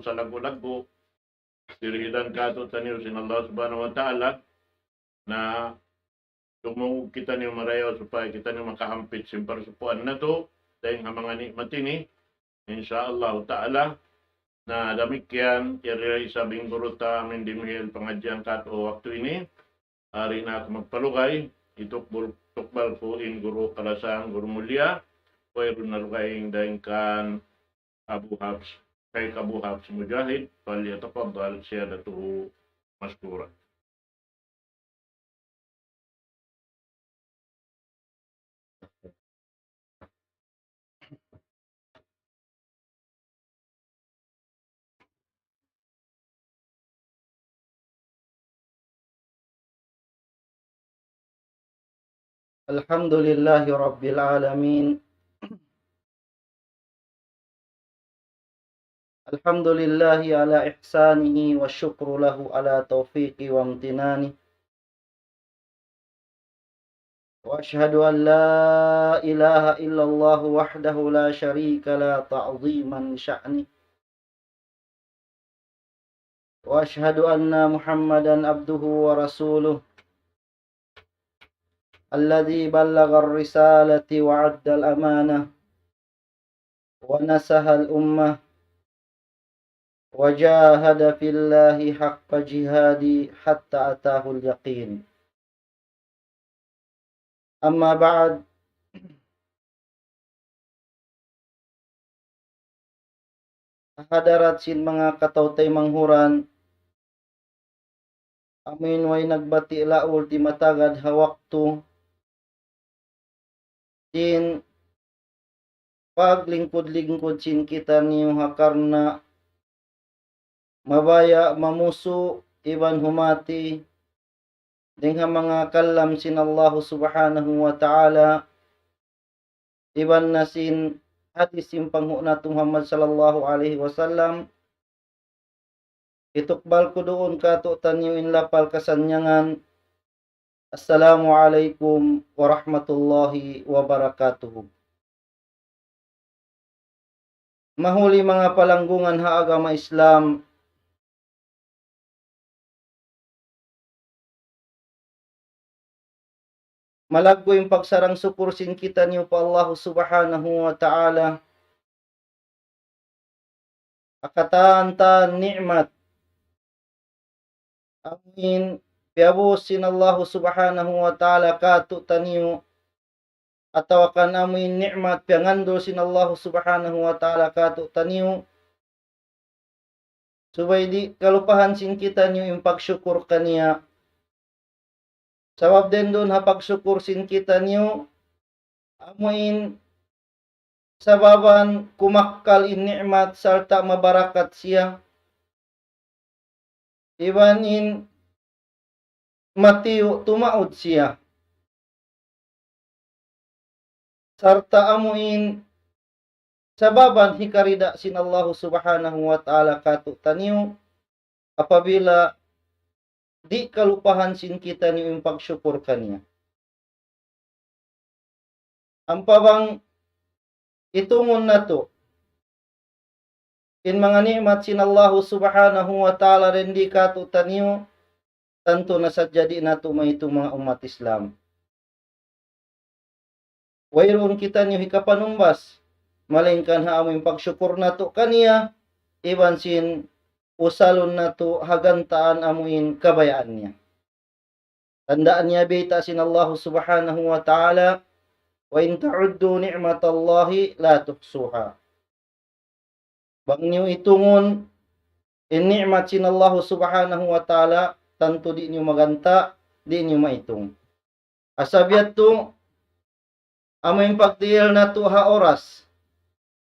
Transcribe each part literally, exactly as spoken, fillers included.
salaggu'-laggu'. Dirihilan kātu'niyu sin Allah Subhanahu wa Ta'ala na tumungug kitaniyu marayaw supaya kitaniyu makahampit sin parsukuan natu' dayn ha manga ni'mat ini, insya Allah Ta'ala. Na damikkiyan, yari isab in guru ta amin dimihil pangadjian kātu' waktu ini. Ari na aku magpalugay, itukbal, tukbal ku in guru kalasahan, guru mulia, wayruun na lugay dayn kan Abu Hafs, Shaykh Abu Hafs Mujahid, فليتفضل سيادته مشكورا. الحمد لله رب العالمين. الحمد لله على إحسانه والشكر له على توفيقه وامتنانه. وأشهد أن لا إله إلا الله وحده لا شريك له تعظيما لشأنه. وأشهد أن محمدا عبده ورسوله الذي بلغ الرسالة وأدى الأمانة ونصح الأمة وجاهد في الله حق جهاده حتى أتاه اليقين. أما بعد، ha hadarat sin manga kataw-taymanghuran, amuin way nagbati' laul di' matagad ha waktu, sin paglingkud-lingkud sin kitaniyu ha karna' mabaya' mamusu' iban humati dayn ha manga kalam sin Allahu Subhanahu wa Ta'ala, iban na sin hadis sin panghu' natu' Muhammad sallallahu alayhi wasallam. Itukbal ku duun kātu'niyu in lapal kasannyangan. Assalamu alaykum warahmatullahi wabarakatuh. Mahuli manga palanggungan ha agama Islam, malaggu' in pagsarang-sukur sin kitaniyu pa Allahu Subhanahu wa Ta'ala ha katan-katan ni'mat amuin piyabus sin Allahu Subhanahu wa Ta'ala kātu'niyu, atawa kan amuin ni'mat piyangandul sin Allahu Subhanahu wa Ta'ala kātu'niyu, subay di' kalupahan sin kitaniyu in pagsukur kaniya. Sabab dayn duun ha pagsukur sin kitaniyu, amuin sababan kumakkal in ni'mat sarta' mabarakat siya, iban in matiyu' tumaud siya. Sarta' amuin sababan hikarida sin Allahu Subhanahu wa Ta'ala kātu'niyu, apabila di' kalupahan sin kitaniyu in pagsukur kaniya. Ampa bang itungun natu' in manga ni'mat sin Allahu Subhanahu wa Ta'ala dayn di kātu'niyu, tantu na sadja di' natu' maitung manga ummat Islam. Wayruun kitaniyu hikapanumbas, malaingkan ha amuin pagsukur natu' kaniya, iban sin usalun natu' ha gantaan amuin kabayaan niya. Tanda' niya bayta' sin Allahu Subhanahu wa Ta'ala, وإن تعدوا نعمة الله لا تحصوها. Bang niyu itungun in ni'mat sin Allahu Subhanahu wa Ta'ala, tantu di' niyu maganta', di' niyu maitung. Asal biya' tu, amuin pagdihil natu' ha oras,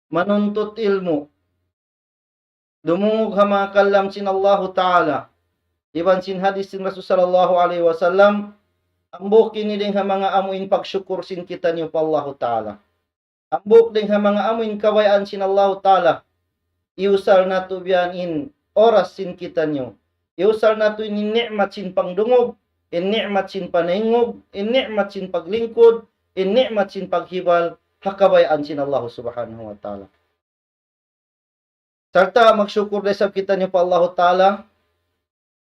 manuntut ilmu', dumungug ha manga kalam sin Allahu Ta'ala, iban sin hadis sin Rasul sallallahu alayhi wasallam, hambuuk ini dayn ha manga amuin pagsukur sin kitaniyu pa Allahu Ta'ala. Hambuuk dayn ha manga amuin kabayaan sin Allahu Ta'ala, iyusal natu' biya' ini in oras sin kitaniyu. Iyusal natu' ini in ni'mat sin pangdungug, in ni'mat sin panaingug, in ni'mat sin paglingkud, in ni'mat sin paghibal, ha kabayaan sin Allahu Subhanahu wa Ta'ala. Sarta' magsukur da isab kitaniyu pa Allahu Ta'ala,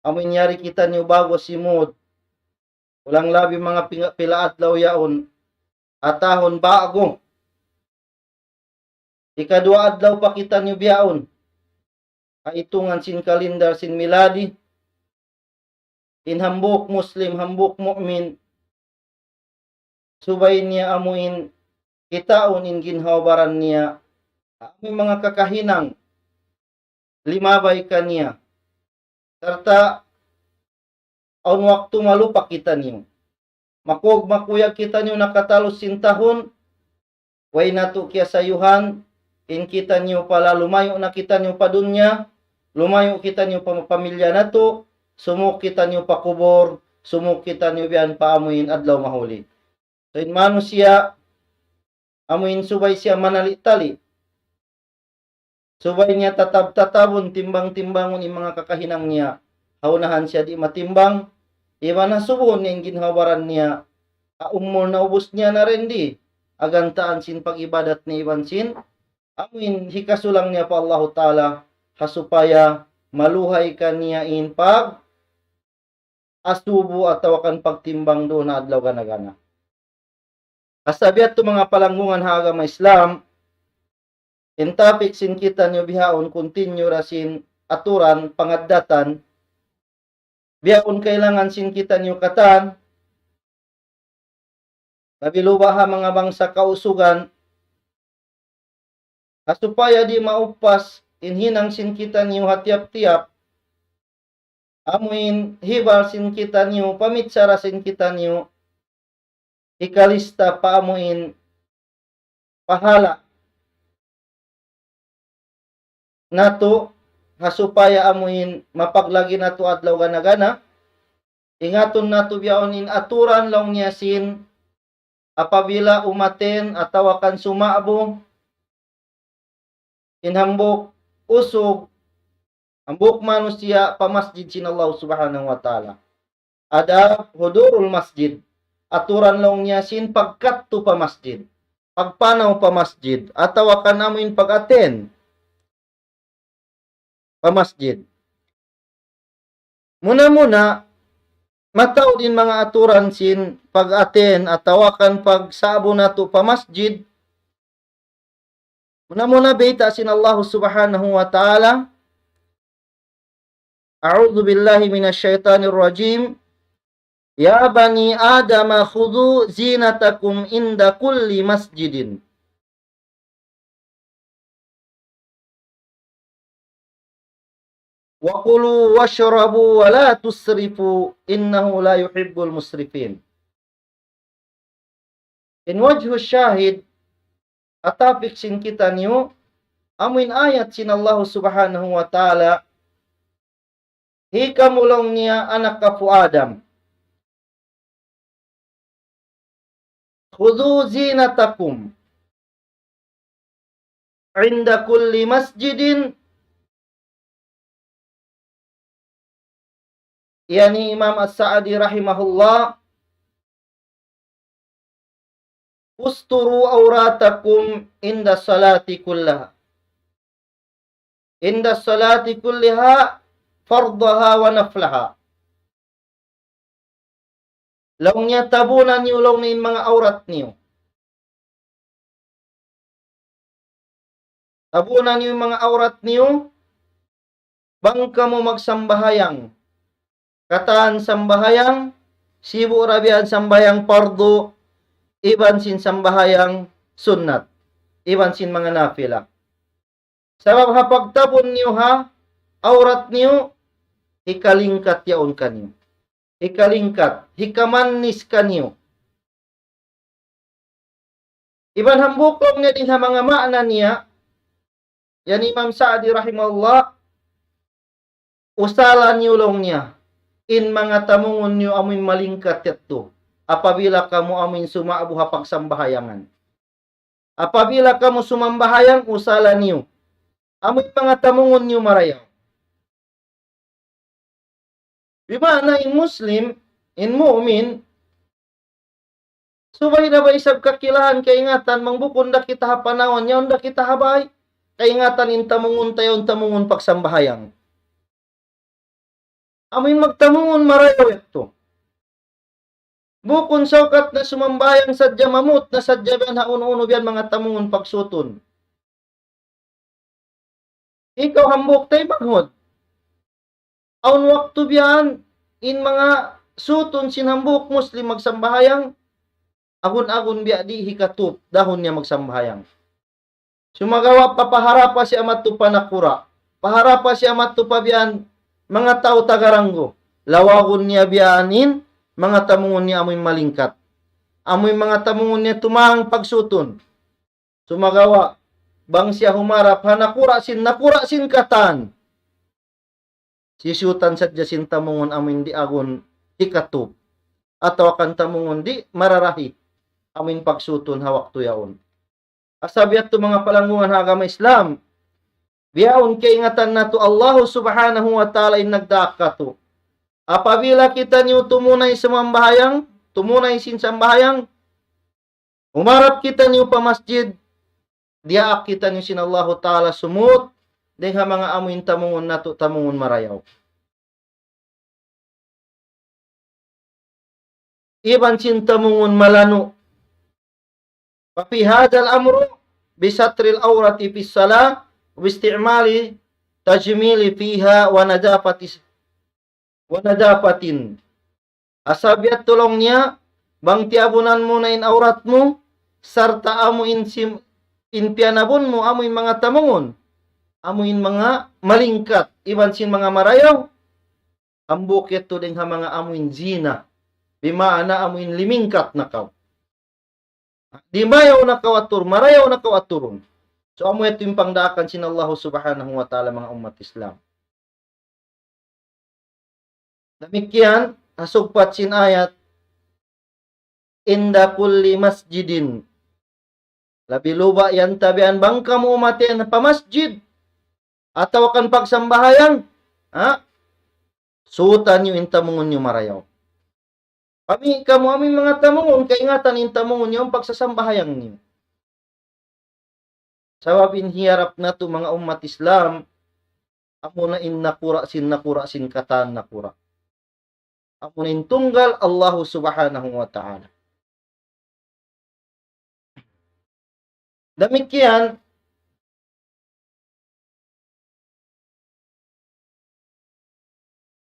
amu in yari kitaniyu ba'gu simud. Kulang labi manga pinga-, pila adlaw yaun, ha tahun ba'gu. Ikaduwa adlaw pa kitaniyu bihaun. Ha itungan sin kalindar sin miladi. In hambuuk Muslim, hambuuk mu'min, subay niya amu in kitaun in ginhawa-baran niya, amu in manga kakahinang, limabay kaniya. Sarta' awn waktu malupa kitaniyu. Makug-, makuyag kitaniyu nakatalus sin tahun, way natu' kiyasayuhan, in kitaniyu pala lumayu' na kitaniyu pa dunya, lumayu' kitaniyu pa pamilya natu', sumuk kitaniyu pa kubul, sumuk kitaniyu biyan pa amu in adlaw mahuli. So, in manusiya', amu in subay siya manali-tali. Subay niya tatab-tatabun, timbang-timbangun in manga kakahinang niya. Ha unahan siya di' matimbang, iban ha subuhun niya in ginhawa-baran niya. Ha umul naubus niya na rendi, ha gantaan sin pag-ibadat niya iban sin, amu in hikasulang niya pa Allahu Ta'ala, ha supaya maluhay kaniya in pag- asubu atawa kan pagtimbang duun ha adlaw gana-gana. Hasta biya' tu manga palanggungan ha agama Islam, in topic sin kitaniyu bihaun continue da sin aturan pangaddatan, bihaun kailangan sin kitaniyu katan, labi luba ha manga bangsa kausugan, ha supaya di' maupas in hinang sin kitaniyu ha tiyap-tiyap, amu in hibal sin kitaniyu, pamichara sin kitaniyu, hikalista pa amu in pahala natu', ha supaya amu in mapaglagi natu' adlaw gana-gana, ingatun natu' bihaun in aturan laung niya sin apabila umaten atawa kan suma'bu in hambuuk usug, hambuuk manusiya' pa masjid sin Allah Subhanahu wa Ta'ala. Adab hudurul masjid. Aturan laung niya sin pagkadtu pa masjid, pagpanaw pa masjid, atawa kan amu in pag-attend pa masjid. Muna-muna, mataud in manga aturan sin pag-attend atawa kan pagsa'bu natu' pa masjid. Muna-muna bayta' sin Allah Subhanahu wa Ta'ala, أعوذ بالله من الشيطان الرجيم. يا بني آدم خذوا زينتكم عند كل مسجد. وكلوا واشربوا ولا تسرفوا إنه لا يحب المسرفين. In wajhu shahid, ha topic sin kitaniyu, amu in ayat sin Allah Subhanahu wa Ta'ala, hi kamu laung niya anak apu' Adam. خذوا زينتكم عند كل مسجد. Yan hi Imam As-Sa'di rahimahullah, استروا عوراتكم عند الصلاة كلها. عند الصلاة كلها فرضها ونفلها. Laung niya tabunan niyu laung niya in manga awrat niyu. Tabunan niyu in manga awrat niyu, bang kamu magsambahayang. Katan sambahayang, sibu' ra biya' sambahayang pardu, iban sin sambahayang sunnat, iban sin manga nafila. Sabab ha pagtabun niyu ha awrat niyu, hikalingkat yaun kaniyu. Hikalingkat, hikamannis kaniyu. Iban hambuuk laung niya dayn ha manga maana niya, yan Imam Sa'di rahimahullah, usala niyu laung niya in manga tamungun niyu amuin malingkat yadtu, apabila kamu amuin suma'bu ha pagsambahayangan. Apabila kamu sumambahayang, usala niyu amuin manga tamungun niyu marayaw. Bima'na in Muslim, in mu'min, subay da ba isab kakilahan, kaingatan, bang bukun da kita ha panaw niya, yaun da kita ha bay. kaingatan in tamungun ta yaun, tamungun pagsambahayang. Amu in magtamungun marayaw yadtu. Bukun saukat na sumambahayang sadja, mamut na sadja biyan ha unu-unu biyan manga tamungun pagsutun. Ikaw hambuuk taymanghud. Awn waktu biyan in manga sutun sin hambuuk Muslim magsambahayang, agun-agun biya' di' hikatup, dahun niya magsambahayang. Sumagawa' pa paharapa siya madtu pa nakura'. Paharapa siya madtu pa biyan manga tau taga Ranggo. Lawagun niya biyan in manga tamungun niya amuin malingkat. Amuin manga tamungun niya tumang pagsutun. Sumagawa', bang siya humarap ha nakura' sin, nakura' sin katan. Siyutan sadja sin tamungun amuin di' agun hikatup. Atawa kan tamungun di' mararahi amuin pagsutun ha waktu yaun. Sabab yadtu manga palanggungan ha agama Islam. Bihaun kaingatan natu' Allahu Subhanahu wa Ta'ala in nagdaak katu'. Apabila kitaniyu tumunay sumambahayang, tumunay sin sambahayang, humarap kitaniyu pa masjid, diyaak kitaniyu sin Allahu Ta'ala sumūd, dayng ha manga amuin tamungun natu' tamungun marayaw. Iban sin tamungun malanu'. ففي هذا الأمر بستر العورة في الصلاة واستعمال تجميل فيها ونظافة, ونظافة. Sabab yadtu laung niya, bang tiyabunan mu na in awrat mu, sarta' amu in sim-, in piyanabun mu, amu in manga tamungun, amu in manga malingkat, iban sin manga marayaw, hambuuk yadtu dayng ha manga amuin zina. Bimaana amuin limingkat na kaw. Dimayaw na kaw atur, marayaw na kaw aturun. So, amu yadtu in pangdaakan sin Allahu Subhanahu wa Ta'ala, manga ummat Islam. Damikkiyan, ha sugpat sin ayat, عند كل مسجد. Labi luba yan tabian bang kamu umaten pa masjid atawa kan pagsambahayang, ha? Sutan niyu in tamungun niyu marayaw. Pami kamu amu in manga tamungun, kaingatan in tamungun niyu in pagsasambahayang niyu. Sabab in hiyarap natu' manga ummat Islam, amuna in nakura' sin, nakura' sin katan nakura'. Amuna in tunggal Allahu Subhanahu wa Ta'ala. Damikkiyan,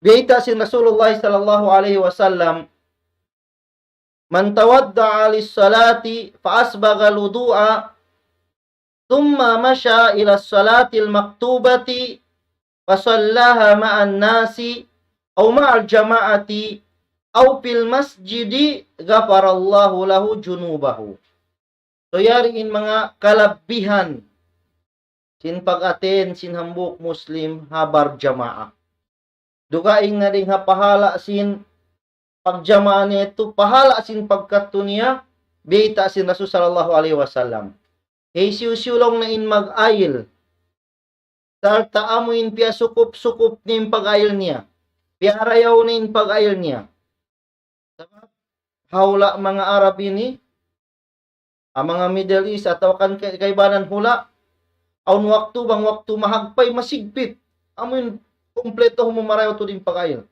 bayta' sin Rasulullah sallallahu alayhi wasallam, من توضأ للصلاة فأسبغ الوضوء ثم مشى إلى الصلاة المكتوبة فصلاها مع الناس أو مع الجماعة أو في المسجد غفر الله له ذنوبه. So, yari in manga kalabbihan sin pag-attend sin hambuuk Muslim ha barjamaah. Dugaing na dayng ha pahala' sin pagjamaah niya yadtu, pahala' sin pagkadtu niya, bayta' sin Rasul sallallahu alayhi wasallam. Hisiyu-siyu laung niya in mag-ayil, sarta' amu in piyasukup-sukup niya in pag-ayil niya, piyarayaw niya in pag-ayil niya. Sabab, ha hula' manga Arab ini, ha manga Middle East, atawa kan kay-, kaibanan hula', awn waktu, bang waktu mahagpay, masigpit. Amu in kumpleto mu marayaw tuud in pag-ayil.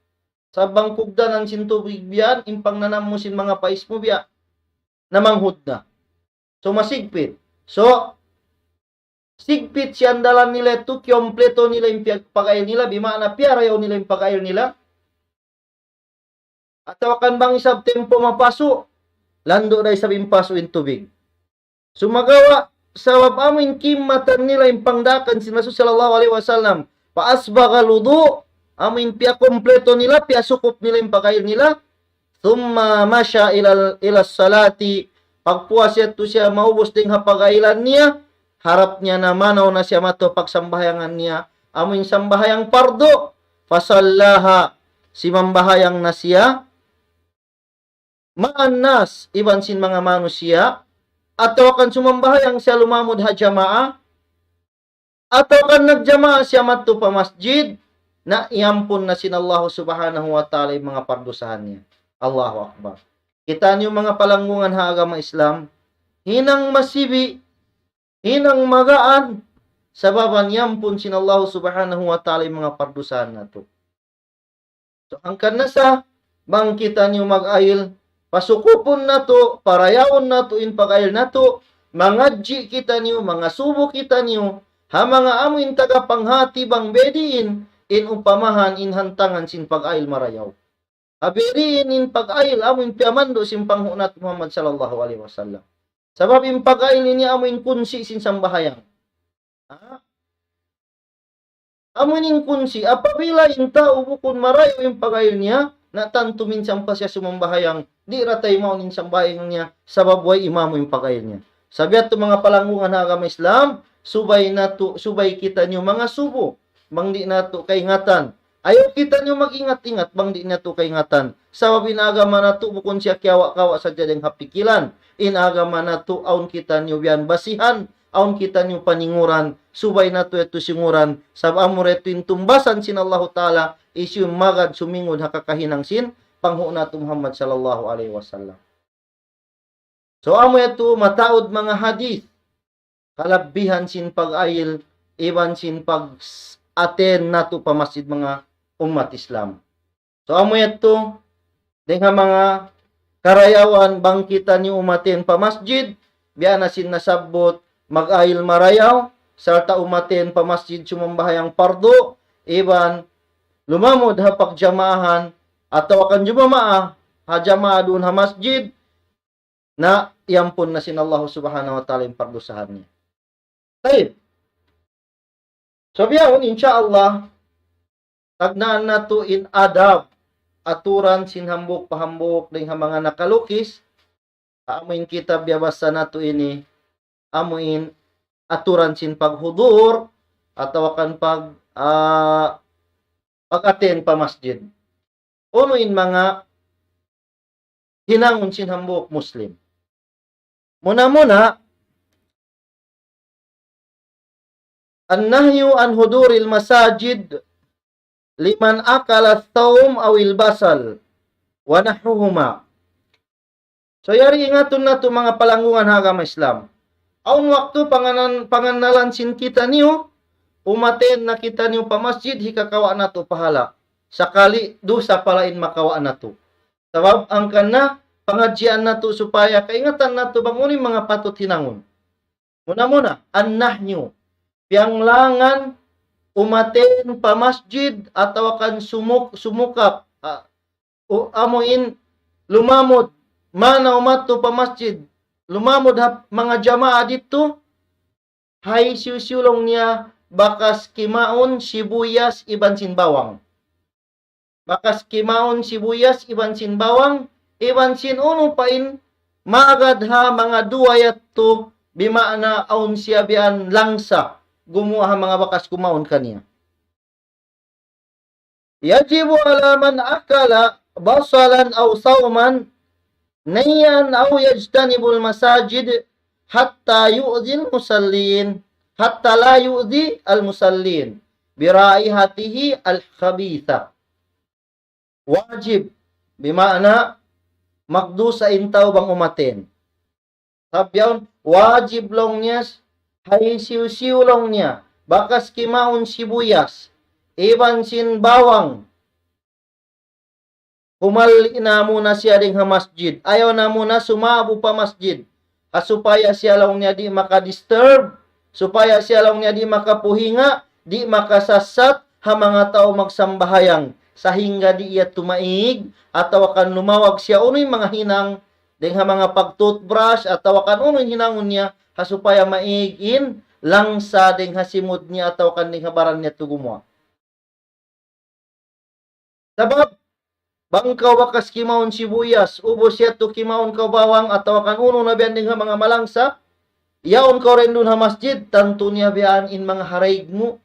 Sa' bang kugdanan sin tubig biya' yan, in pangnanam mu sin manga pais mu biya' namanghud na. So, masigpit. So, sigpit siyandalan nila yadtu, kiyumpleto nila in piyag-, pag-ayil nila, bimaana piyarayaw nila in pag-ayil nila. Atawa kan bang isab tempo mapasu', landu' da isab in pasu' in tubig. Sumagawa', sabab amu in kimmatan nila in pangdaakan sin Rasul sallallahu alayhi wasallam. فأسبغ الوضوء, amu in piyakumpleto nila, piyasukup nila in pag-ayil nila. ثم مشى إلى ال-, إلى الصلاة. Pagpuas yadtu siya maubus dayng ha pag-ayilan niya, harap niya na manaw na siya madtu ha pagsambahayangan niya. Amu in sambahayang pardu, فصلاها, simambahayang na siya, مع الناس, iban sin manga manusiya', atawa kan sumambahayang siya lumamud ha jamaa, atawa kan nagjamaah siya madtu pa masjid, na iyampun na sin Allahu Subhanahu wa Ta'ala in manga pardusahan niya. Allahu Akbar. Kita' niyu manga palanggungan ha agama Islam, hinang masibi', hinang magaan, sabab iyampun sin Allah Subhanahu wa Ta'ala in manga pardusahan natu'. So, hangkan na sa, bang kitaniyu mag-ayil, pasukupun natu', parayawun natu' in pag-ayil natu', mangadji' kitaniyu, mangasubu kitaniyu, ha manga amu in taga panghati bang biyadiin, in upamahan, in hantangan sin pag-ayil marayaw. Ha biyadiin in pag-ayil, amu in piyamandu' sin panghu' natu' Muhammad sallallahu alayhi wasallam. Sabab in pag-ayil ini amu in kunsi sin sambahayang. Ha? Amu in kunsi, apabila in tau bukun marayaw in pag-ayil niya, na tantu minsan pa siya sumambahayang, di' da taymaun in sambahayang niya, sabab way imamu in pag-ayil niya. Sabab yadtu manga palanggungan ha agama Islam, subay natu', subay kitaniyu mangasubu, bang di' natu' kaingatan. Ayaw kitaniyu mag-ingat-ingat, bang di' natu' kaingatan. Sabab in agama natu' bukun siya kiyawa'-kawa' sadja dayn ha pikilan. In agama natu' awn kitaniyu biyan basihan, awn kitaniyu paninguran, subay natu' yadtu singuran, sabab amu ra yadtu in tumbasan sin Allahu Ta'ala, hisiyu in magad sumingud ha kakahinang sin panghu' natu' Muhammad sallallahu alayhi wasallam. So, amu yadtu mataud manga hadith, kalabbihan sin pag-ayil, iban sin pag-attend natu' pa masjid manga ummat Islam. So, amu yadtu, dayn ha manga karayawan bang kitaniyu umaten pa masjid, biya' na sin nasabbut, mag-ayil marayaw, sarta' umaten pa masjid sumambahayang pardu, iban lumamud ha pagjamaahan, atawa kan jumamaa, ha jamaa duun ha masjid, na iyampun na sin Allah Subhanahu wa Ta'ala in pardusahan niya. Tayyib. So, bihaun, insya Allah, tagnaan natu' in adab, aturan sin hambuuk pa hambuuk dayn ha manga nakalukis, amu in kitab biyabasa natu' ini, amu in aturan sin paghudur, atawa kan pag, ah, pag-attend pa masjid. Unu in manga hinangun sin hambuuk Muslim. Muna-muna, النهي عن حضور المساجد لمن أكل الثوم أو البصل ونحوهما. So, yari ingatun natu' manga palanggungan ha agama Islam. Awn waktu panganan-, pangannalan sin kitaniyu, umaten na kitaniyu pa masjid, hikakawa' natu' pahala. Sakali, dusa pala in makawa' natu'. Sabab, hangkan na, pangadjian natu' supaya kaingatan natu' bang unu in manga patut hinangun. Muna-muna, النهي. Piyanglangan umaten pa masjid atawa kan sumuk-, sumukap, ah, u-, amu in lumamud, mana umadtu pa masjid, lumamud ha manga jamaa didtu, ha hisiyu-siyu laung niya bakas kimaun sibuyas iban sin bawang. Bakas kimaun sibuyas iban sin bawang, iban sin unu pa in magad ha manga duwa yadtu, bimaana awn siya biyan langsa, gumuwa' ha manga bakas kumaun kaniya. يجب على من أكل بصلا أو ثوما نيا أن يجتنب المساجد حتى يؤذي المصلين، حتى لا يؤذي المصلين برائحته الخبيثة. Wajib, bimaana magdusa in tau bang umaten. Sabab yaun, wajib laung niya, ha hisiyu-siyu laung niya, bakas kimaun sibuyas, iban sin bawang, humalli' na muna siya dayn ha masjid. Ayaw na muna suma'bu pa masjid. Ha supaya siya laung niya di' maka-disturb, supaya siya laung niya di' makapuhinga, di' makasassat, ha manga tau magsambahayang. Sahingga di' yadtu maig, atawa kan lumawag siya unu in manga hinang, dayn ha manga pag-toothbrush, atawa kan unu in hinangun niya, ha supaya maig in langsa dayn ha simud niya, atawa kan dayn ha baran niya yadtu gumuwa'. Sabab, bang kaw bakas kimaun sibuyas, ubus yadtu kimaun kaw bawang, atawa kan unu na biyan dayn ha manga malangsa, yaun kaw duun ha masjid, tantu niya biyan in manga haraig mu.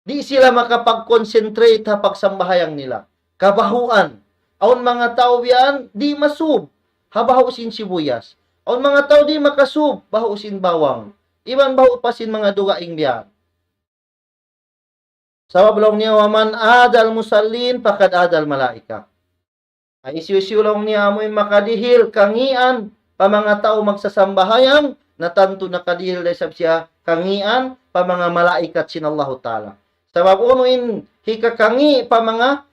Di' sila makapag-concentrate ha pagsambahayang nila. Kabahuan. Awn manga tau biyan, di' masub ha bahu' sin sibuyas. Awn manga tau di' makasub bahu' sin bawang. Iban bahu' pa sin manga dugaing biyan. Sabab laung niya, ومن آذى المصلين فقد آذى الملائكة. Ay, hisiyu-siyu laung niya amu in makadihil kangīan pa manga tau magsasambahayang, na tantu nakadihil da isab siya kangīan pa manga malaikat sin Allahu Ta'ala. Sabab unu in hikakangi' pa manga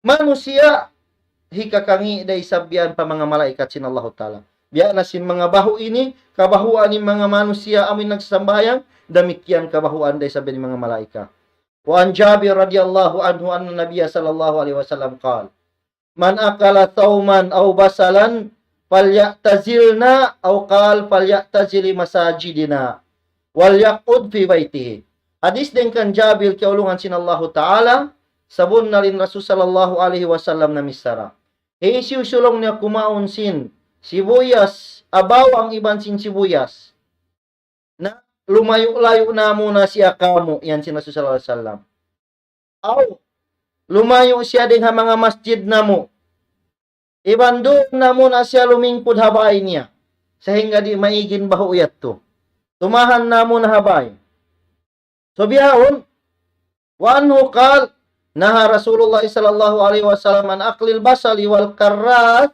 manusiya', hikakangi' da isab yan pa manga malaikat sin Allahu Ta'ala. Biya' na sin manga bahu' ini, kabahuan in manga manusiya' amu in nagsasambahayang, damikkiyan kabahuan da isab in manga malaikat. وعن جابر رضي الله عنه أن النبي صلى الله عليه وسلم قال: من أكل ثوما أو بصلا فليعتزلنا، أو قال: فليعتزل مساجدنا وليقعد في بيته. Hadis dayn kan Jabir, kiyaulungan sin Allahu Ta'ala, sabunnal in Rasul sallallahu alayhi wasallam namichara. Hisiyu-siyu laung niya kumaun sin sibuyas, ah, bawang iban sin sibuyas, na lumayu'-layu' na muna siya kāmu', yan sin Rasul sallallahu alayhi wasallam. Aw, lumayu' siya dayn ha manga masjid namu'. Iban duun na muna siya lumingkud ha bāy niya. Sahingga di' maig in bahu' yadtu. Tumahan na muna ha bāy. So bihaun, وعنه قال: نهى رسول الله صلى الله عليه وسلم عن أكل البصل والكراث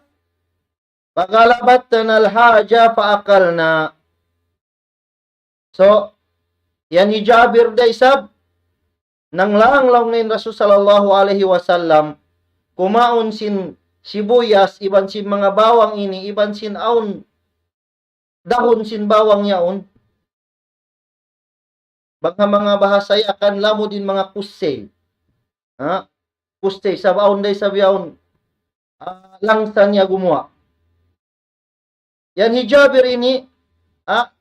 فغلبتنا الحاجة فأكلنا. So, yan hi Jabir da isab, nanglang laung niya in Rasul sallallahu alayhi wasallam, kumaun sin sibuyas, iban sin manga bawang ini, iban sin awn dahun sin bawang yaun. Bang ha manga bahasa Yakan, lamud in manga kusey. Ha? Kusey, sabab awn da isab yaun, ah, langsa niya gumuwa'. Yan hi Jabir ini, ah,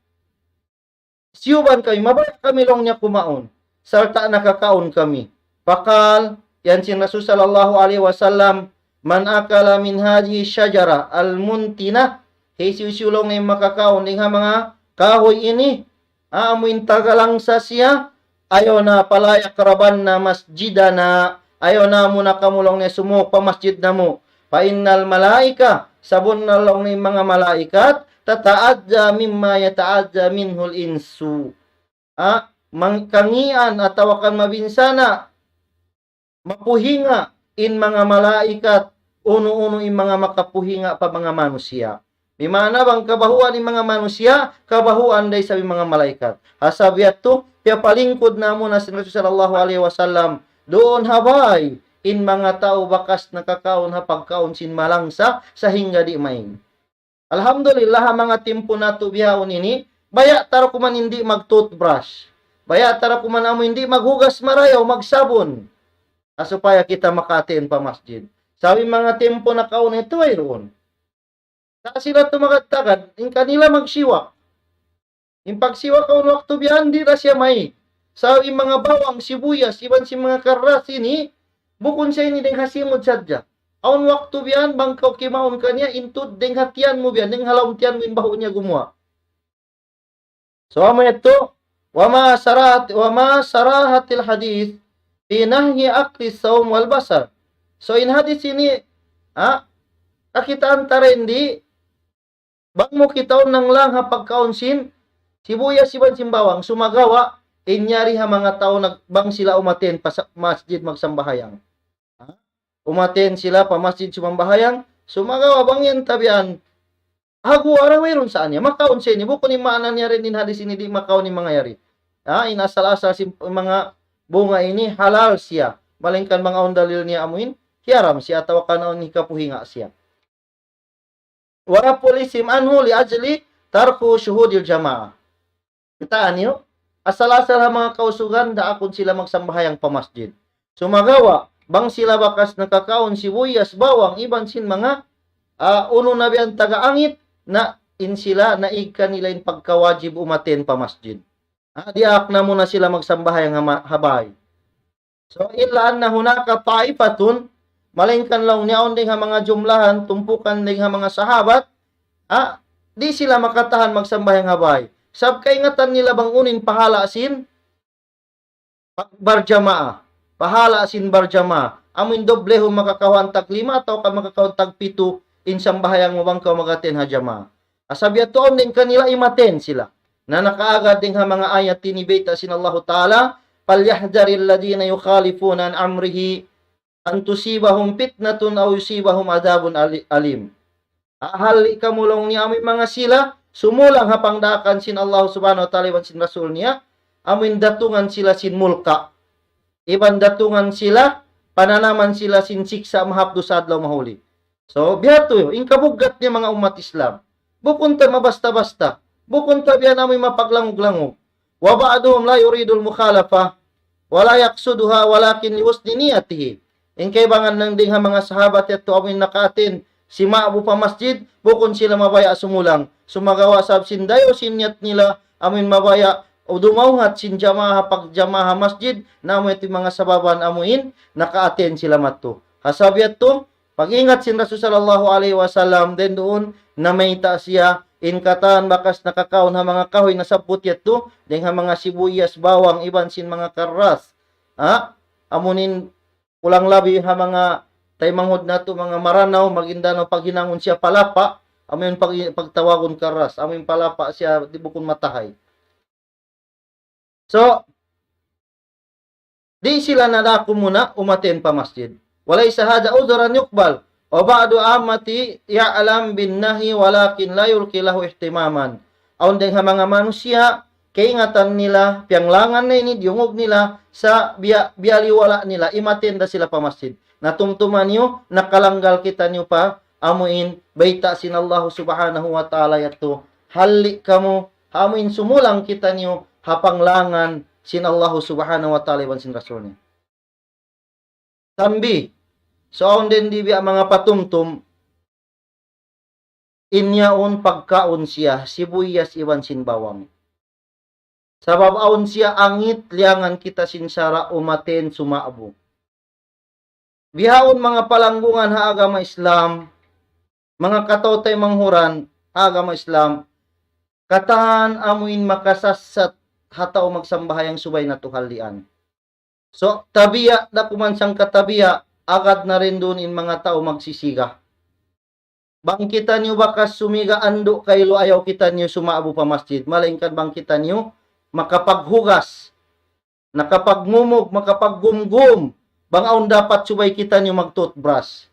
siyuban kami, mabaya' kami laung niya kumaun. Sarta' nakakaun kami. Faqal, yan sin Rasul sallallahu alayhi wasallam, من أكل من هذه الشجرة المنتنة, hisiyu-siyu laung niya makakaun dayn ha manga kahuy ini, ah, amu in taga langsa siya, ayaw na, فلا يقربن مسجدنا, ayaw na muna kamu laung niya sumuuk pa masjid namu'. فإن الملائكة, sabunnal laung niya in manga malaikat, تتأذى مما يتأذى منه الإنس. Ah, mang-, kangīan atawa kan mabinsana', mapuhinga' in manga malaikat, unu-unu in manga makapuhinga' pa manga manusiya'. Bima'na bang kabahuan in manga manusiya', kabahuan da isab in manga malaikat. Ha sabab yadtu, piyapalingkud na muna sin Rasul sallallahu alayhi wasallam, duun ha bāy, in manga tau bakas nakakaun ha pagkaun sin malangsa, sahingga di' maig. Alhamdulillah, ha manga timpu natu' bihaun ini, baya' ta da kuman in di' mag-toothbrush. Baya' ta da kuman amu in di' maghugas marayaw, magsabun. Ah, supaya kita makaatin pa masjid. Sabab in manga timpu nakauna yadtu wayruun. Sa' sila tumagad-tagad, in kanila magsiwak. In pagsiwak awn waktu biya' yan, di' da siya maig. Sa' in manga bawang, sibuyas, iban sin manga karras ini, bukun siya ini dayn ha simud sadja. Awn waktu biya' yan, bang kaw kimaun kaniya, in tuud dayn ha tiyan mu biya' yan, dayn ha lawm tiyan mu in bahu' niya gumuwa'. So, amu yadtu, وما صرحت، وما صرحت الحديث في نهي أكل الثوم والبصل. So, in hadis ini, ha, kakitaan ta dayn di, bang mu kitaun nanglang ha pagkaun sin sibuyas iban sin bawang, sumagawa' in yari ha manga tau nag-, bang sila umatin pa sa-, masjid magsambahayang. Ha? Umatin sila pa masjid sumambahayang, sumagawa' bang yan tabian, hagu ara wayruun sa niya, makaun siya ini, bukun in maana niya dayn in hadis ini di' makaun in manga yari. Ha? In asal-asal sin manga bunga ini halal siya. Malaingkan bang awn dalil niya amuin, hiyaram siya atawa kan awn hikapuhinga' siya. ورفع الإثم عنه لأجل ترك شهود الجماعة. Kitaa niyu, asal-asal ha manga kausugan, daakun sila magsambahayang pa masjid. Sumagawa', bang sila bakas nakakaun sibuyas, bawang, iban sin manga, ah, unu na biya' yan taga angit, na in sila, naig kanila in pagkawajib umatin pa masjid. Ah, diyaak na muna sila magsambahayang ha ma-, ha bāy. So, إلا أن هناك طائفة, malaingkan laung niya awn dayn ha manga jumlahan, tumpukan dayn ha manga sahabat, ah, di' sila makatahan magsambahayang ha bāy. Sabab kaingatan nila bang unu in pahala' sin pag-, barjamaah. Pahala' sin barjamaah. Amu in doblehun makakawhaan tag lima atawa ka makakawhaan tag pitu in sambahayang mu bang kaw mag-attend ha jamaah. Asal biya' tuud dayn kanila imattend sila. Na nakaagad dayn ha manga ayat ini bayta' sin Allahu Ta'ala, فليحذر الذين يخالفون عن أمره أن تصيبهم فتنة أو يصيبهم عذاب ألي-، أليم. Halli' kamu laung niya amu in manga sila, sumulang ha pangdaakan sin Allah Subhanahu wa Ta'ala iban sin Rasul niya, amuin datungan sila sin mulka'. Iban datungan sila, pananaman sila sin siksa' mahapdu' ha adlaw mahuli. So, biya' hādtu, in kabugat niya manga ummat Islam. Bukun ta mabasta-basta. Bukun ta biya' na amuin mapaglangug-langug. وبعضهم لا يريد المخالفة ولا يقصدها ولكن لحسن نيته. In kaibanan dayn ha manga sahabat yadtu amuin nakaatin, sima'bu pa masjid, bukun sila mabaya' sumulang. Sumagawa' sabab sin dayaw sin niyat nila, amuin mabaya', o dumawhat sin jamaa, pagjamaah masjid, na amu yadtu in manga sababan amuin, nakaatin sila madtu. Ha sabab yadtu, pag-ingat sin Rasul sallallahu alayhi wasallam, dayn duun, namayta' siya, in katan bakas nakakaun ha manga kahuy nasabbut yadtu, dayn ha manga sibuyas, bawang, iban sin manga karras. Ha? Amuin kulang labi ha manga taymanghud natu', manga Maranaw, Maguindanao, paghinangun siya palapa', amuin pag-, pagtawagun karras, amuin palapa' siya, di' bukun matahay. So, di' sila nadaku muna umatin pa masjid. وليس هذا عذرا يقبل. وبعض العامة يعلم بالنهي ولكن لا يلقي له اهتماما. Awn dayn ha manga manusiya', kaingatan nila, piyanglangan na ini, diyungug nila, sa' biya', biyaliwala' nila, imatin da sila pa masjid. Na tumtuma niyu, nakalanggal kitaniyu pa, amuin, bayta' sin Allah Subhanahu wa Ta'ala yadtu. Halli' kamu, amuin sumulang kitaniyu, ha panglangan sin Allah Subhanahu wa Ta'ala iban sin Rasul niya. Tambi, so awn dayn di biya' manga patumtum, in yaun pagkaun siya, sibuyas iban sin bawang. Sabab awn siya angit, liyangan kita sin sara' umatin suma'bu. Bihaun manga palanggungan ha agama Islam, manga kataw-taymanghuran ha agama Islam, katan amuin makasassat ha tau magsambahayang subay natu' hallian. So, tabiya' da kuman sangka tabiya', agad na dayn duun in manga tau magsisiga. Bang kitaniyu bakas sumiga andu' kailu ayaw kitaniyu suma'bu pa masjid, malaingkan bang kitaniyu makapaghugas, nakapagngumug, makapaggumgum, bang awn dapat subay kitaniyu mag-toothbrush.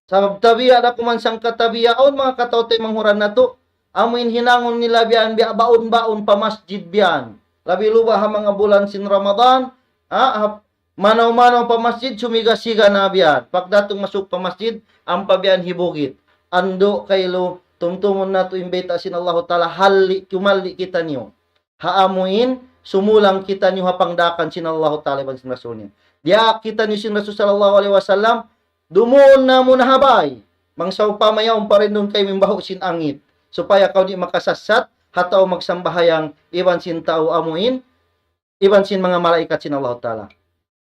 Sabab tabiya' da kuman sangka tabiya', awn manga kataw-taymanghuran natu', amuin hinangun nila biya' yan, biya' baun-baun pa masjid biya' yan. Labi luba ha manga bulan sin Ramadan, ha, ha, manaw-manaw pa masjid, sumiga-siga na biya' yan. Pagdatung masuk pa masjid, ampa biya' yan hibugit. Andu' kailu, tumtumun natu' in bayta' sin Allahu Ta'ala, halli', kumalli' kitaniyu. Ha amuin, sumulang kitaniyu ha pangdaakan sin Allahu Ta'ala iban sin Rasul niya. Diyaak kitaniyu sin Rasul sallallahu alayhi wasallam, dumuun na muna ha bay. Bang sawpama yaun pa dayn duun kaymu in bahu' sin angit. Supaya kaw di' makasassat, ha tau magsambahayang, iban sin tau amuin, iban sin manga malaikat sin Allahu Ta'ala.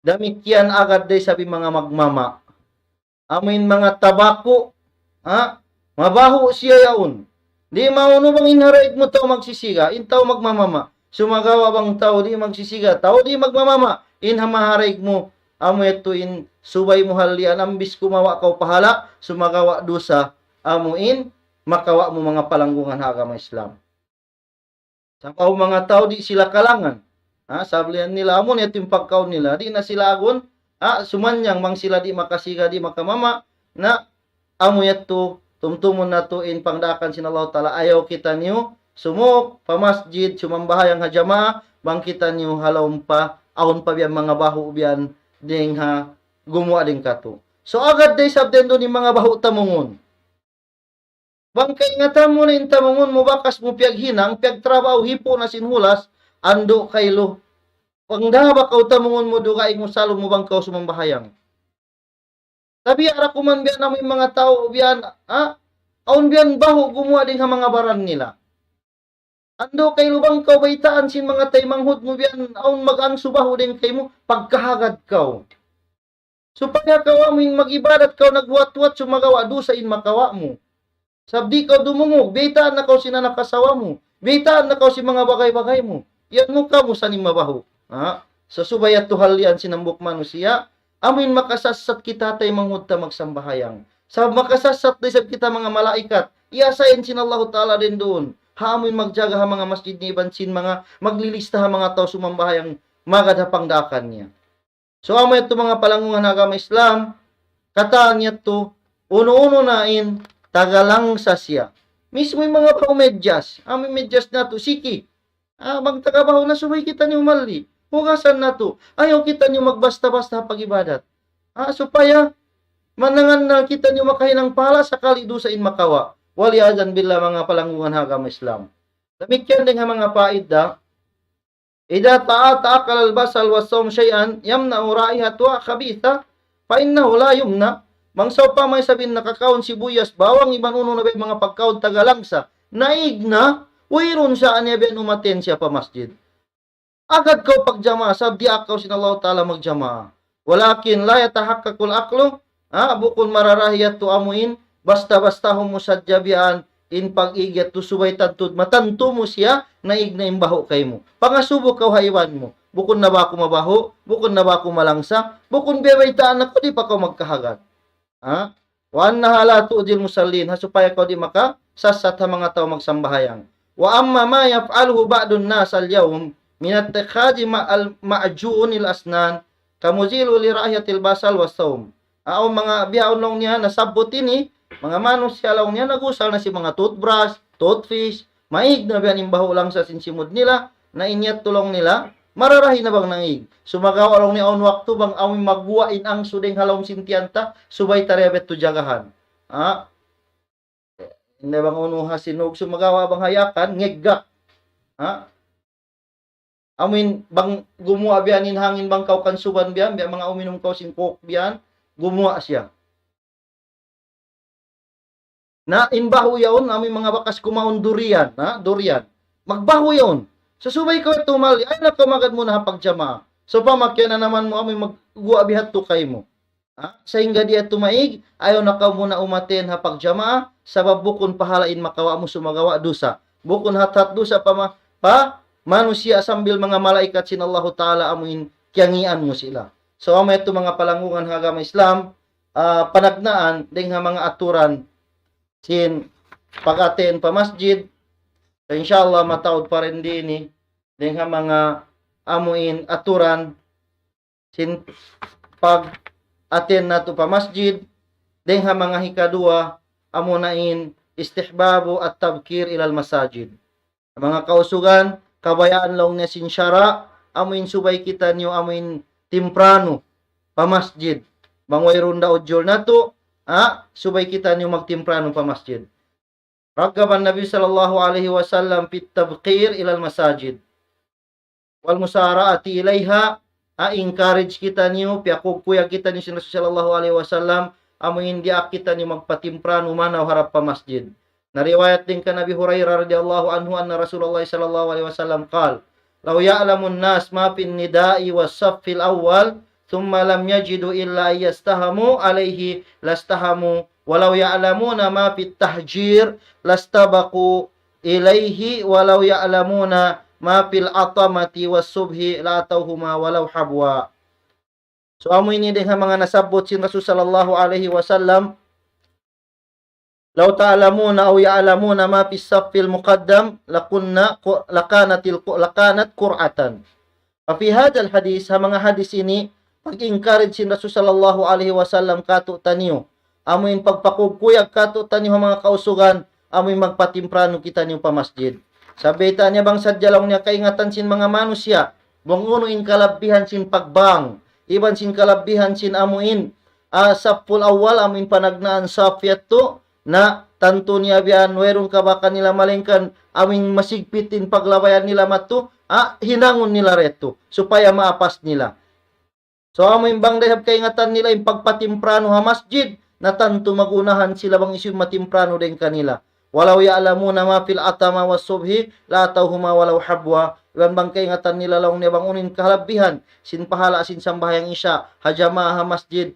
Damikkiyan agad da isab in manga magmama. Amuin manga tabaku, ha? Mabahu' siya yaun. Di' maunu bang in ha daig mu tau magsisiga, in tau magmamama. Sumagawa' bang tau di' magsisiga, tau di' magmamama, in ha maharaig mu, amu yadtu in subay mu hallian, ambis kumawa' kaw pahala', sumagawa' dusa, amuin makawa' mu manga palanggungan ha agama Islam. Sabab manga tau di' sila kalangan. Ha, sablihan nila amu na yadtu in pagkaun nila. Di' na sila agun, ha, sumanyang bang sila di' makasiga, di' makamama, na amu yadtu, tumtumun natu' in pangdaakan sin Allahu Ta'ala. Ayaw kitaniyu sumuk pa masjid, sumambahayang ha jamaa, bang kitaniyu ha lawm pa, awn pa biya' manga bahu' biya' yan, dayn ha gumuwa' dayn katu'. So agad da isab dayn duun in manga bahu' tamungun. Bang kaingatan mu na in tamungun mu, bakas mu piyaghinang, piyagtrabahu, hipu' na sin hulas, andu' kailu. Bang da ba kaw tamungun mu, dugaing mu sa lawm mu bang kaw sumambahayang. Tabiya' da kuman biya' yan amu in manga tau biya' yan, ha? Awn biya' yan bahu' gumuwa' dayn ha manga baran nila. Andu' kailu bang kaw baytaan sin manga taymanghud mu biya' yan, awn mag-angsu bahu' dayn kaymu, pagkahagad kaw. Supaya kaw amu in mag-ibadat kaw naghuwat-huwat, sumagawa' dusa in makawa' mu. Sabab di' kaw dumungug, biyaytaan na kaw sin anak asawa mu. Biyaytaan na kaw sin manga bagay-bagay mu. Yan mu kamu sa in mabahu'. Ha? So, subay yadtu hallian sin hambuuk manusiya', amu in makasassat kita taymanghud ta magsambahayang. Sabab makasassat da isab kita manga malaikat. Iyasain sin Allahu Ta'ala dayn duun. Ha amu in magjaga ha manga masjid niya iban sin manga maglilista ha manga tau sumambahayang magad ha pangdaakan niya. So, amu yadtu manga palanggungan ha agama Islam, katan yadtu, unu-unu na in taga langsa siya. Mismu in manga bahu medyas. Amu in medyas natu', siki. Ah, bang taga bahu na subay kitaniyu malli. Hugasan natu'. Ayaw kitaniyu magbasta-basta ha pag-ibadat. Ah, supaya manangannal kitaniyu makahinang pahala sakali dusa in makawa'. Wal iyadhu billah, manga palanggungan ha agama Islam. Damikkiyan dayn ha manga paida. إذا تعاطى أكل البصل والثوم شيئا يمنع رائحتها الخبيثة فإنه لا يمنع. Bang sawpama isab in nakakaun sibuyas, bawang, iban unu na biya' manga pagkaun taga langsa, naig na, wayruun sa niya biya' umaten siya pa masjid. Agad kaw pagjamaa, sabab diyaak kaw sin Allahu Ta'ala magjamaa. ولكن لا يتحقق الأكل, ha, bukun mararahi yadtu amu in basta-bastahun mu sadja biya' yan in pag-ig yadtu, subay tantu, matantu mu siya, naig na in bahu' kaymu. Pangasubu kaw ha iban mu. Bukun na ba aku mabahu'? Bukun na ba aku malangsa? Bukun biya' baytaan aku, di' pa kaw magkahagad. Ha? وأنها لا تؤذي المصلين. Ha, supaya kaw di' makasassat ha manga tau magsambahayang. وأما ما يفعله بعض الناس اليوم من اتخاذ م-، المعجون الأسنان كمزيل لرائحة البصل والثوم. Awn manga bihaun laung niya nasabbut ini, manga manusiya' laung niya nag-usal na sin manga toothbrush, toothpaste, maig na biya' in bahu' langsa sin simud nila, na in yadtu laung nila, mararahi na bang naig. Sumagawa' laung niya awn waktu bang amu in magguwa' in angsu dayn ha lawm sin tiyan ta, subay ta da biya' yadtu jagahan. Ha? Inda bang unu ha sinug, sumagawa' bang ha yakan, ngegga. Ha? Amu in bang gumuwa' biya' yan in hangin bang kaw kansuban biya' yan, biya' manga uminum kaw sin Coke biya' yan, gumuwa' siya. Na in bahu' yaun, amu in manga bakas kumaun durian, ha? Durian. Magbahu' yaun. Sa' subay kaw yadtu malli, ayaw na kaw magad muna ha pagjamaa. Sawpama kiyananaman mu amu in magguwa' bihadtu kaymu. Ha? Sahingga di' yadtu maig, ayaw na kaw muna umaten ha pagjamaa, sabab bukun pahala in makawa' mu, sumagawa' dusa. Bukun hat-hat dusa pa ma-, pa manusiya' sambil manga malaikat sin Allahu Ta'ala amu in kiyangian mu sila. So, amu yadtu manga palanggungan ha agama Islam, ah, panagnaan dayn ha manga aturan sin pag-aten pa masjid. So, insha Allah, mataud pa dayn di ini dayn ha manga amu in aturan sin pag-aten natu' pa masjid. Dayn ha manga hikaduwa, amu na in istihbabu at-tabkir ilal masajid. Manga kausugan, kabayaan laung niya sin sara', amu in subay kitaniyu, amu in timpranu pa masjid. Bang wayruun da ujul natu', ha, subay kitaniyu magtimpranu pa masjid. رغب النبي صلى الله عليه وسلم في التبكير إلى المساجد والمسارعة إليها. Ha, encourage kitaniyu, piyakugkuyag kitaniyu sin Rasul sallallahu alayhi wasallam, amu in diyaak kitaniyu magpatimpranu manaw harap pa masjid. Nariwayat dayn kan Abi Hurairah radiyallahu anhu أن رسول الله صلى الله عليه وسلم قال: لو يعلم الناس ما في النداء والصف الأول ثم لم يجدوا إلا أن يستهموا عليه لاستهموا ولو يعلمون ما في التهجير لاستبقوا إليه ولو يعلمون ما في العتمة والصبح لأتوهما ولو حبوا. So, amu ini dayn ha manga nasabbut sin Rasul sallallahu alayhi wasallam, لو تعلمون أو يعلمون ما في الصف المقدم لكنا، لكانت الق-، لكانت قرعة. ففي هذا الحديث, ha manga hadis ini, pag-encourage sin Rasul sallallahu alayhi wasallam kātu'niyu. Amu in pagpakugkuyag kātu'niyu ha manga kausugan, amu in magpatimpranu kitaniyu pa masjid. Sabab bayta' niya bang sadja laung niya kaingatan sin manga manusiya', bang unu in kalabbihan sin pagbang, iban sin kalabbihan sin amu in, ah, safful awwal, amu in panagnaan saff yadtu, na tantu niya biya' yan, wayruun ka ba kanila malayngkan amu in masigpit in paglabayan nila madtu, ah, hinangun nila da yadtu, supaya maapas nila. So, amu in bang da isab kaingatan nila in pagpatimpranu ha masjid, na tantu mag-unahan sila bang hisiyu in matimpranu dayn kanila. ولو يعلمون ما في العتمة والصبح لأتوهما ولو حبوا. Iban bang kaingatan nila laung niya bang unu in kalabbihan sin pahala' sin sambahayang Isya ha jamaa ha masjid,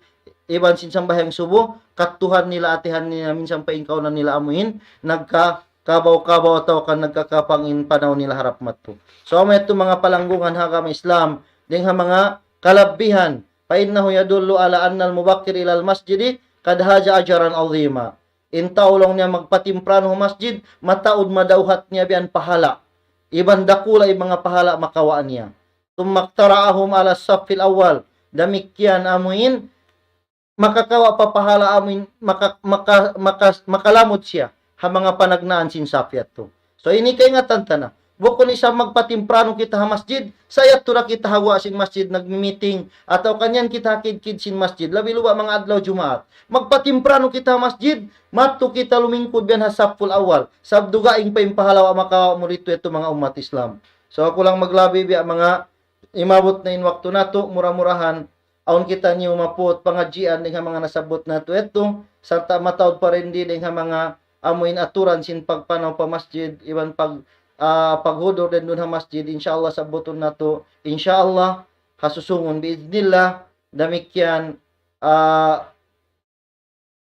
iban sin sambahayang Subuh, kadtuhan nila, atihan nila, minsan pa in kaawnan nila amu in nagkakabaw-kabaw atawa kan nagkakapang in panaw nila harap madtu. So, amu yadtu manga palanggungan ha agama Islam, dayn ha manga kalabbihan, فإنه يدل على أن المبكر إلى المسجد قد حاز أجرا عظيما. In tau laung niya magpatimpranu ha masjid, mataud madawhat niya biya' yan pahala'. Iban dakula' in manga pahala' makawa' niya. ثم اقترعهم على الصف الأول. Damikkiyan amu in makakawa' pa pahala' amu in maka-, maka-, maka-, makalamud siya. ha manga panagnaan sin sap yadtu. So, ini kaingatan ta na. Bukun isab magpatimpranu kita ha masjid, sa yadtu da kita ha guwa' sin masjid nagmi-meeting, atawa kan yan kita ha kidkid sin masjid, labi luba' manga adlaw Jumaat. Magpatimpranu kita ha masjid, madtu kita lumingkud biyan ha safful awwal. Sabab dugaing pa in pahalawa' makawa' mu didtu yadtu manga ummat Islam. So, aku lang maglabi biya' manga imabut na in waktu natu', mura-murahan, awn kitaniyu mapuut pangadjian dayn ha manga nasabbut natu' yadtu, sarta' mataud pa dayn di dayn ha manga amu in aturan sin pagpanaw pa masjid, iban pag, ah, paghudur dayn duun ha masjid, insya Allah sabbutun natu', insya Allah, ha susungun, biiznillah, damikkiyan, ah,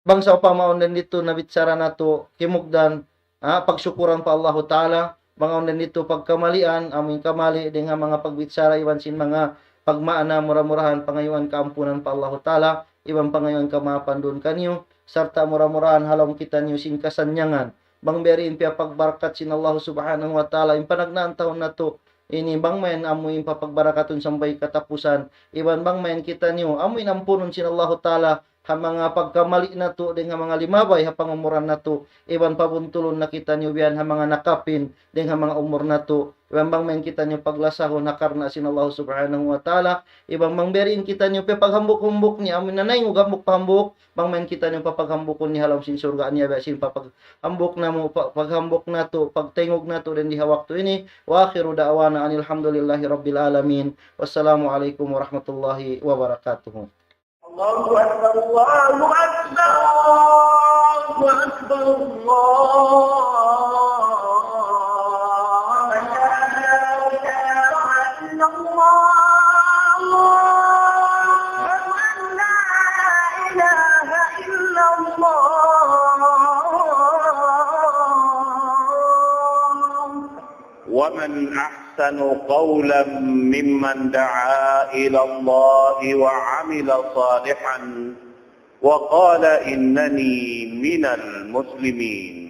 bang sawpama awn dayn ditu nabichara natu' kimugdan, ha, pagsukuran pa Allahu Ta'ala, bang awn dayn ditu pagkamalian, amu in kamali, dayn ha manga pagbichara iban sin manga pagmaana, mura-murahan pangayuan kaampunan pa Allahu Ta'ala, iban pangayuan kamaapan duun kaniyu, sarta' mura-murahan ha lawm kitaniyu sin kasannyangan. Bang biya' diin piyapagbarakat sin Allahu Subhanahu wa Ta'ala, in panagnaan tahun natu', ini bang mayan amu in papagbarakatun sampay katapusan, iban bang mayan kitaniyu, amu in ampunun sin Allahu Ta'ala, ha manga pagkamali natu', dayn ha manga limabay ha pangumuran natu', iban pabuntulun na kitaniyu biyan ha manga nakapin, dayn ha manga umur natu', iban bang mayan kitaniyu paglasahun ha karna' sin Allahu Subhanahu wa Ta'ala, iban bang biya' diin kitaniyu piyapaghambuk-hambuk niya, amu in nanaingug hambuuk pa hambuuk, bang mayan kitaniyu papaghambukun niya ha lawm sin surga' niya, biya' sin papaghambuk namu', pa-, paghambuk natu', pagtaingug natu', dayn di ha waktu ini, وآخر دعوانا أن الحمد لله رب العالمين. والسلام عليكم ورحمة الله وبركاته. الله أكبر، الله أكبر، الله أكبر، الله أكبر. أشهد أن لا إله إلا الله. أشهد أن لا إله إلا الله. ومن أحسن قولا ممن دعا إلى الله وعمل صالحا وقال إنني من المسلمين.